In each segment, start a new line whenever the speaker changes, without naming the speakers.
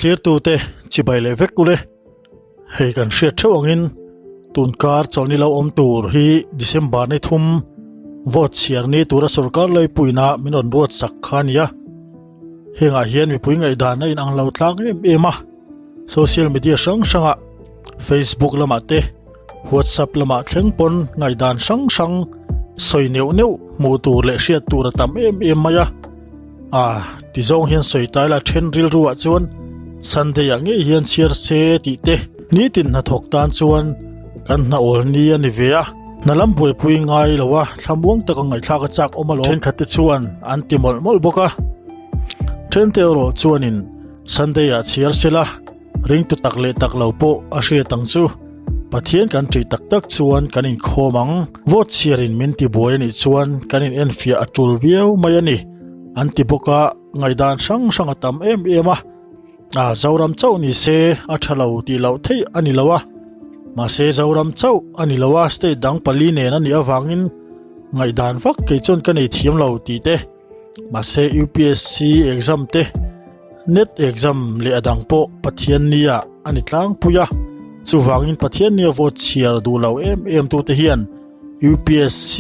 Thlirtute chibai leh vek ule. Hei kan hriat theuh angin tunkar chawlhni lo awm tur hi December ni thum vote chhiar ni tura sorkar leipuina min rawn ruat sak kha a ni a. Hengah hian mipui ngaihdan a inang lo tlang em em a, social media hrang hrangah Facebook lamah te, WhatsApp lamah thleng pawn ngaihdan hrang hrang sawi neuh neuh hmuh tur leh hriat tur a tam em em mai a. Ah, ti zawng hian sawi tai la then rilru ah chuan Sunday ah ngei hian chhiar se tih te nitin hnathawk tan chuan kan hna awl ni a ni ve a. Hna lam buaipui ngai lo a, thlamuang taka ngaihthlak a chak awm alawm. Thenkhat te chuan an ti mawlh mawlh bawk a. Thente erawh chuanin Sunday ah chhiar se la, ringtu tak leh tak lo pawh a hriat ang chu. Pathian kan ṭih tak tak chuan kan inkhawm ang. Vote chhiarin min ti buai a nih chuan kan in enfiah a tul viau mai a ni, an ti bawk a, ngaihdan hrang hrang a tam em em a. A, Zoram chauh ni se a tha lo tih loh theih a ni lo a, mahse Zoram chauh a ni lo a, state dang pali nen a nih avangin ngaihdan vak kei chuan ka nei thiam lo tih te, mahse UPSC exam te, net exam leh a dang pawh Pathiannia a ni tlangpui a, chuvangin Pathiannia vote chhiar duh lo em em tute hian UPSC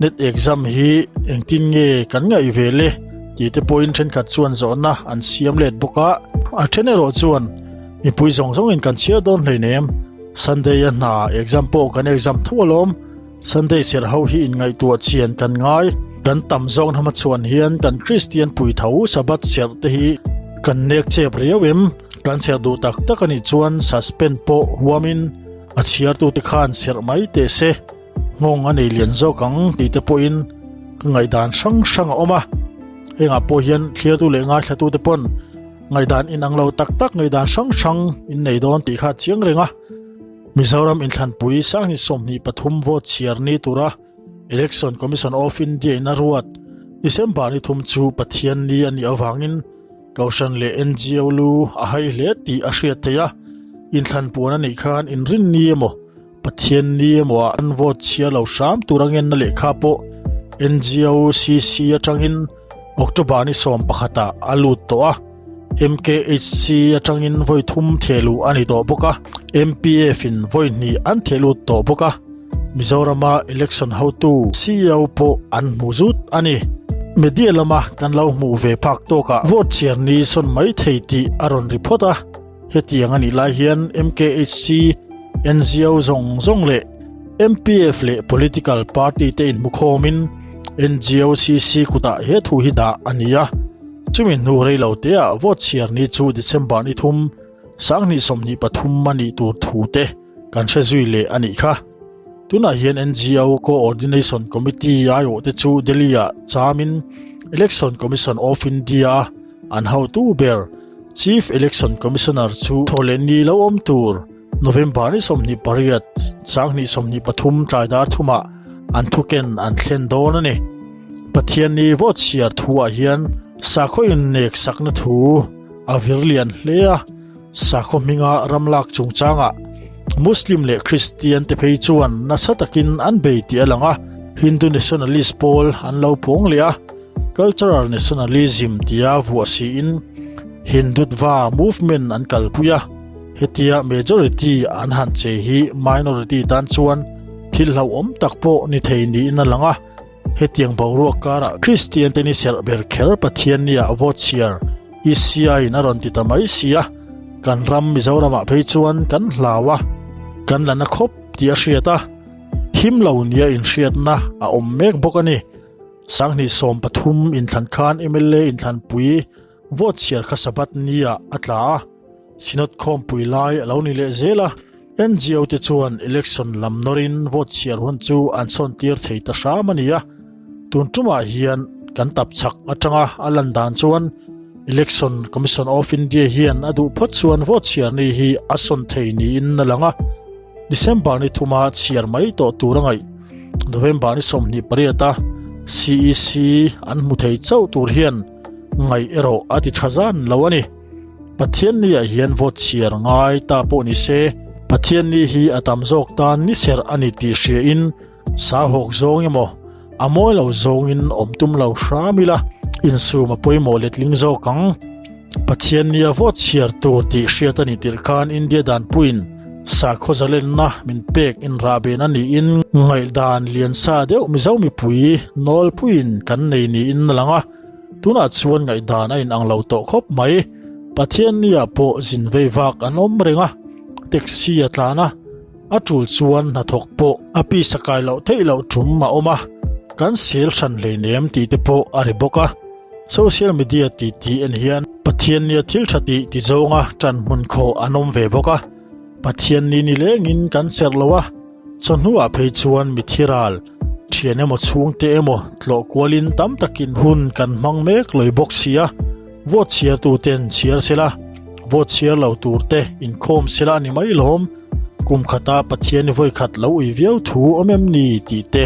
Net exam hi engtin nge kan ngaih ve le tih te pawhin thenkhat chuan zawhna an siam let bawk a, a then erawh chuan mipui zawng zawngin kan chhiar dawn hleinem, Sunday a hna exam pawh kan exam tho alawm, Sunday serh ho hi inngaihtuah chian kan ngai, kan tam zawk hnama chuan hian kan Kristian puitho Sabbath serh te hi kan nek chep riau em, kan serh duh tak tak anih chuan suspend pawh huamin a chhiartute khan serh mai teh se. Nghawng a nei lian zawk ang tih te pawhin ka ngaihdan hrang hrang a awm a, hengah pawh hian thliartu leh ngaithlatu te pawn ngaihdan inang lo tak tak ngaihdan hrang hrang in nei dawn tih kha a chiang reng a. Mizoram inthlanpui Sanghni 23 vote chhiar ni tura Election Commission of India in a ruat December ni thum chu Pathian ni a nih avangin Kohhran leh NGO lu a hai hle tih a hriat theih a, inthlanpuan a nih khan inrinni emaw Pathian ni emaw ah an vote chhia lo hram tur a ngenna lehkha pawh NGO CC atangin October ni 11 ah a lut tawh a, MKHC atangin vawi thum thehluh a ni tawh bawk a, MPF in vawi hnih an thehlut tawh bawk a, Mizorama election hotu CEO pawh an hmu zut a ni. Media lama kan lo hmuh ve phak tawkah vote chhiar ni sawn mai thei tih a rawn ri phawt a. Hetiang a nih lai hian MKHC, NGO zawng zawng leh MPF leh political party te inhmukhawmin NGOCC kutah he thu hi dah a ni a. Chumi hnu rei lo teah vote chhiar ni chu December ni thum, 2023 a nih tur thu te kan hre zui leh a nih kha. Tunah hian NGO Coordination Committee aiawh te chu Delhi-ah chamin Election Commission of India an hotu ber Chief Election Commissioner chu thawhleh ni lo awm tur November ni 28, 2023 tlai dar thumah an thuken an thlen dawn a ni. Pathianni vote chhiar thuah hian sakhaw innek sakna thu a vir lian hle a. Sakhaw hminga ram lak chungchangah Muslim leh Kristian te phei chuan nasa takin an bei tih a lang a, Hindu nationalist pawl an lo pawng leh a, cultural nationalism tia vuah siin Hindutva movement an kalpui a, hetia majority an han che hi minority tan chuan thil hlauhawm tak pawh ni thei niin a lang a. Hetiang boruak karah Kristian te ni serh ber kher Pathian nia vote chhiar ECI in a rawn ti ta mai si a, kan ram Mizoramah phei chuan kan hlau a, kan la na khawp tih a hriat a, him lo nia inhriatna a awm mek bawk a ni. 2013 inthlan khan mla inthlanpui vote chhiar kha Sabbath nia a tla a, Synod khawmpui lai a lo ni leh zel a, NGO te chuan election lam nawrin vote chhiar hun chu an chhawn tir thei ta hram a ni a, tun tumah hian kan tap chak atanga a lan dan chuan Election Commission of India hian a duh phawt chuan vote chhiar ni hi a sawn thei niin a lang a, December ni thuma chhiar mai tawh tur a ngaih. November ni 28 a CEC an hmu thei chauh tur hian ngaih erawh a ti tha zan lo a ni. Pathian ni ah hian vote chhiar ngai ta pawh ni se, Pathian ni hi a tam zawk tan ni serh a ni tih hria in sa hawk zawng emaw a mawi lo zawng in awm tum lo hram ila insum a pawimawh letling zawk ang. Pathiannia vote chhiar tur tih hriat a nih tirh khan India danpuiin sakhaw zalenna min pek inrahbehna niin ngaihdan lian sa deuh Mizo mipui nawlpuiin kan nei niin a lang a, tunah chuan ngaihdan a inang lo tawh khawp mai. Pathiannia pawh zin vei vak an awm reng a, taxi a tlan a, a tul chuan hnathawk pawh a pisa kai loh theih loh tum a awm a, kan sel hran hleinem tih te pawh a ri bawk a. Social media tih tih en hian Pathiannia thil tha tih ti zawnga tan hmun khawh an awm ve bawk a, Pathianni ni lengin kan serh lo a, chawhnuah phei chuan mithi ral, thian emaw chhungte emaw tlawh kualin tam takin hun kan hmang mek lawih bawk si a, vote chhiartuten chhiar sela, vote chhiar lo turte inkhawm sela a ni mai lawm, kum khata Pathianni vawikhat lo ui viau thu awm em ni tih te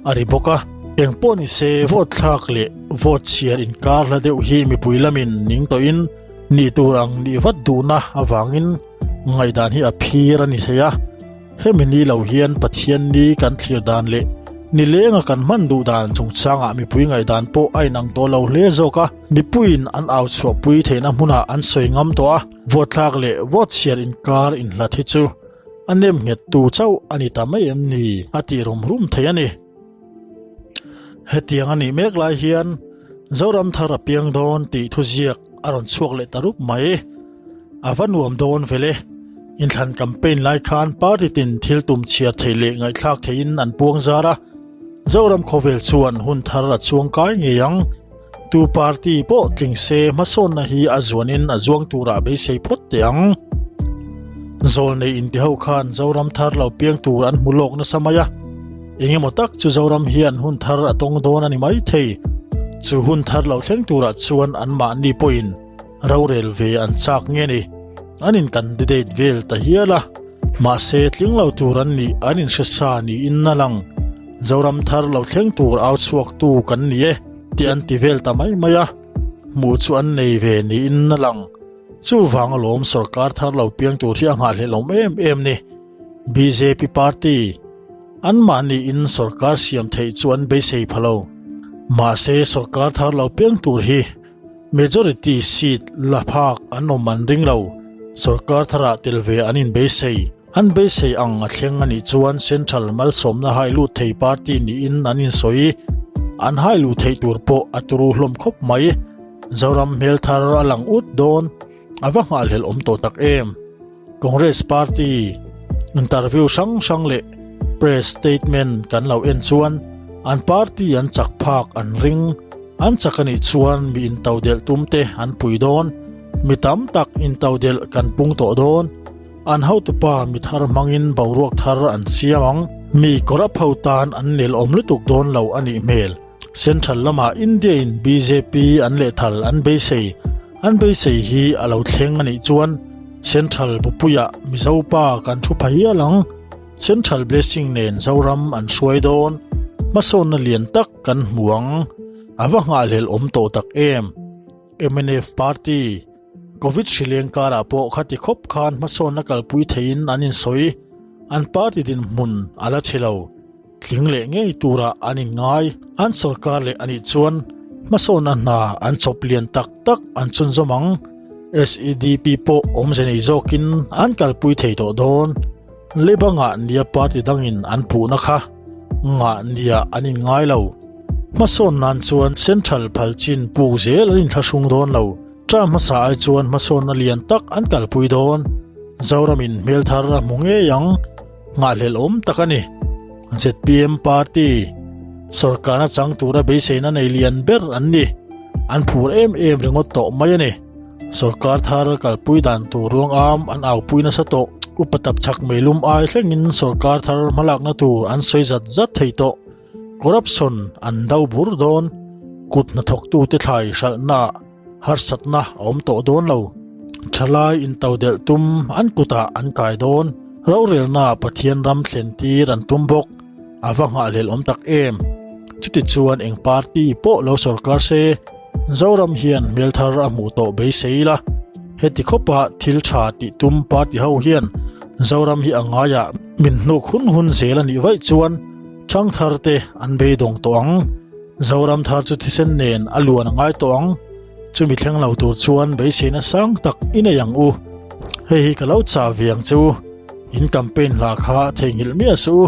a ri bawk a. Eng pawh ni se vote thlak leh vote chhiar inkar hla deuh hi mipui lamin ning tawhin nih tur ang nih vat duhna avangin ngaihdan hi a phir a ni thei a. Hemi ni lo hian Pathian ni kan thlir dan leh nilenga kan hman duh dan chungchangah mipui ngaihdan pawh a inang tawh lo hle zawk a, mipuiin an au chhuahpui theihna hmunah an sawi ngam tawh a, vote thlak leh vote chhiar inkar inhlat hi chu a nem nghet tu chauh a ni ta mai em ni a tih rum rum thei a ni. Hetiang a nih mek lai hian Zoram thar a piang dawn tih thuziak a rawn chhuak leh ta rup mai. A va nuam dawn vel e. Inthlan campaign lai khan party tin thil tum chhiar theih leh ngaihthlak theihin an puang zar a, Zoram khawvel chuan hun thar a chuang kai ngei ang. Tu party pawh tling se hmasawnna hi a zuanin a zuang turah beisei phawt teh ang. Zawlnei inti ho khan Zoram thar lo piang tur an hmu lawk nasa mai a, engemaw tak chu Zoram hian hun thar a tawng dawn a ni maithei. Chu hun thar lo thleng turah chuan anmahni pawhin rorel ve an chak nge ni? An in candidate vel ta hial a, mahse tling lo tur an nih an inhre sa niin a lang. Zoram thar lo thleng tur au chhuak tu kan ni e tih an ti vel ta mai mai a, hmuh chu an nei ve niin a lang. Chuvang alawm sorkar thar lo piang tur hi a nghahhlelh awm em em ni. Bjp party anmahni in sorkar siam theih chu an beisei pha lo. Mahse sorkar thar lo piang tur hi Majority seat la phak an awm an ring lo. Sorkar tharah tel ve an inbeisei. An beisei ang a thleng a nih chuan Central malsawmna hai lut thei party niin an insawi. An hai luh theih tur pawh a turu hlawm khawp mai. Zoram hmel thar a lang ut dawn. A va nghahhlelh awm tawh tak em? Congress party interview hrang hrang leh press statement kan lo en chuan an party an chak phak an ring. An chak a nih chuan mi intodelh tum te an pui dawn. Mi tam tak intodelh kan pung tawh dawn. An hotupa mi thar hmangin boruak thar an siam ang. Mi corrupt ho tan an nel awm lutuk dawn lo a nih hmel. Central lamah India in bjp an lehthal an beisei an beisei hi a lo thleng a nih chuan Central bupuiah Mizo pa kan thu pha hial ang. Central blessing nen Zoram an hruai dawn. Hmasawnna lian tak kan hmu ang. A va nghahhlelh awm tawh tak em. Mnf party Covid hrileng karah pawh khati khawp khan hmasawnna kalpui theiin an insawi. An party dinhmun a la chhe lo. Tling leh ngei turah an inngai. An sorkar leh a nih chuan hmasawnna hna an chawp lian tak tak an chhunzawm ang. SEDP pawh awmze nei zawkin an kalpui thei tawh dawn. Labour ngah nia party dangin an puhna kha ngah nia an inngai lo. Hmasawn nan chuan Central phal chin puk zel an inthlahrung dawn lo. Term hmasa ai chuan hmasawnna lian tak an kalpui dawn. Zoramin hmel thar a hmu ngei ang. Nghahhlelh awm tak a ni. Zpm party sorkarna chang tura beiseina nei lian ber an ni. An phur em em ringawt tawh mai a ni. Sorkar thar kalpui dan tur ruang am an aupui nasa tawh. Upa tapchhak meilum ai thlengin sorkar thar hmalakna tur an sawi zat zat thei tawh. Corruption an do bur dawn. Kut hnathawktute thlai hralhnaah Harsatna a awm tawh dawn lo. Thalai intodelh tum an kutah an kai dawn. Rorelna Pathian ram thlen tir an tum bawk. A va nghahhlelh awm tak em. Chutichuan eng party pawh lo sorkar se, Zoram hian hmel thar a hmuh tawh beisei ila. Heti khawpa thil tha tih tum party ho hian Zoram hi a ngaiah min hnuk hun hun zel a nih vaih chuan thangthar te an beidawng tawh ang. Zoram thar chu thisen nen a luan a ngai tawh ang. Chumi thleng lo tur chuan beiseina sang tak i nei ang u. Hei hi ka lo chah ve ang che u. In campaign hla kha theihnghilh miah suh u.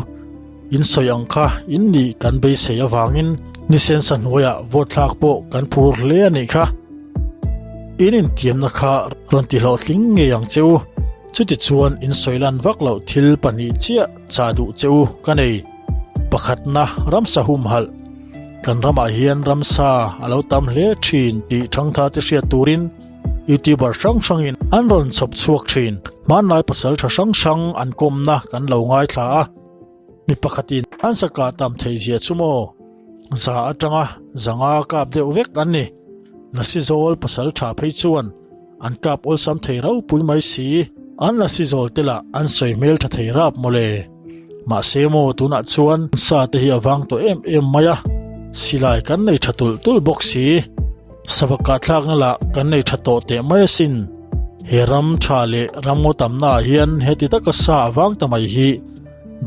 In sawi ang kha in nih kan beisei avangin nisensa hnuaiah vote thlak pawh kan phur hle a nih kha. In intiamna kha rawn tihlawhtling ngei ang che u. Chutichuan in sawi lan vak loh thil pahnih chiah chah duh che u ka nei. Pakhatna ramsa humhalh. Kan ramah hian ramsa a lo tam hle thin tih thangthar te hriat turin YouTuber hrang hrangin an rawn chhawp chhuak thin. Hmanlai pasal tha hrang hrang an kawmna kan lo ngaithla a. Mi pakhatin an sa kah tam theih zia chu maw? Za atanga zanga kap deuh vek an ni. Lasi zawl pasal tha phei chuan An kap awlsam thei ropui mai si. An la si zawl te lah an sawi hmel tha thei rap mawle. Mahse maw tunah chuan sa te hi a vang tawh em em mai a, silai kan nei tha tulh tulh bawk si. Sava kahthlakna lah kan nei tha tawh teh mai asin. He ram tha leh ram ngaw tamna ah hian heti taka sa a vang ta mai hi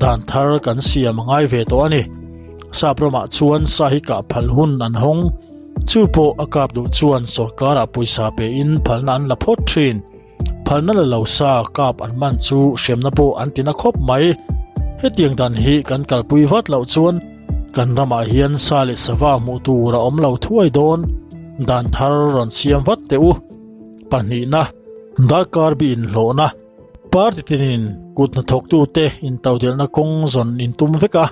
dan thar kan siam a ngai ve tawh a ni. Sap ramah chuan sa hi kah phal hun an hawng. Chu pawh a kap duh chuan sorkarah pawisa pein phalna an la phawt thin. Phalna la lo sa kap an man chu hremna pawh an ti na khawp mai. Hetiang dan hi kan kalpui vat loh chuan kan ramah hian sa leh sava hmuh tur a awm lo thuai dawn. Dan thar rawn siam vat teh u. Pahnihna, darkar bi inhlawhna. Party tinin kut hnathawktute intodelhna kawng zawn intum vek a.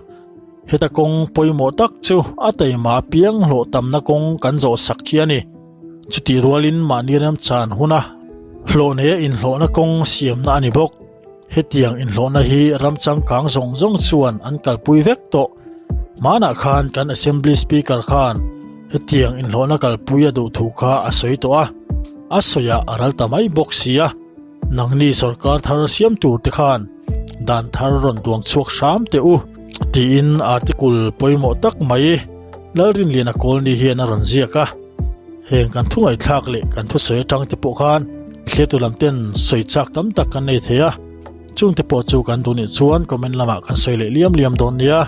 Heta kawng pawimawh tak chu a taima apiang hlawh tamna kawng kan zawh sak hi a ni. Chutih rualin mahni remchan huna hlawh neia inhlawhna kawng siamna a ni bawk. Hetiang inhlawhna hi ram changkang zawng zawng chuan an kalpui vek tawh. Hmanah khan kan Assembly Speaker khan hetiang inhlawhna kalpui a duh thu kha a sawi tawh a, a sawiah a ral ta mai bawk si a. Nangni sorkar thar siam tur te khan dan thar rawn duang chhuak hram teh u tiin article pawimawh tak mai Lalrinliana Kawlni hian a rawn ziak a. Heng kan thu ngaihthlak leh kan thusawi atang te pawh khan thliatu lam ten sawi chak tam tak kan nei thei a, chung te pawh chu kan duh nih chuan comment lamah kan sawi leh liam liam dawn nia.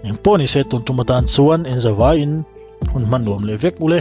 Engpawh nise tun tum atan chuan en zavaiin hun hman nuam leh vek ule.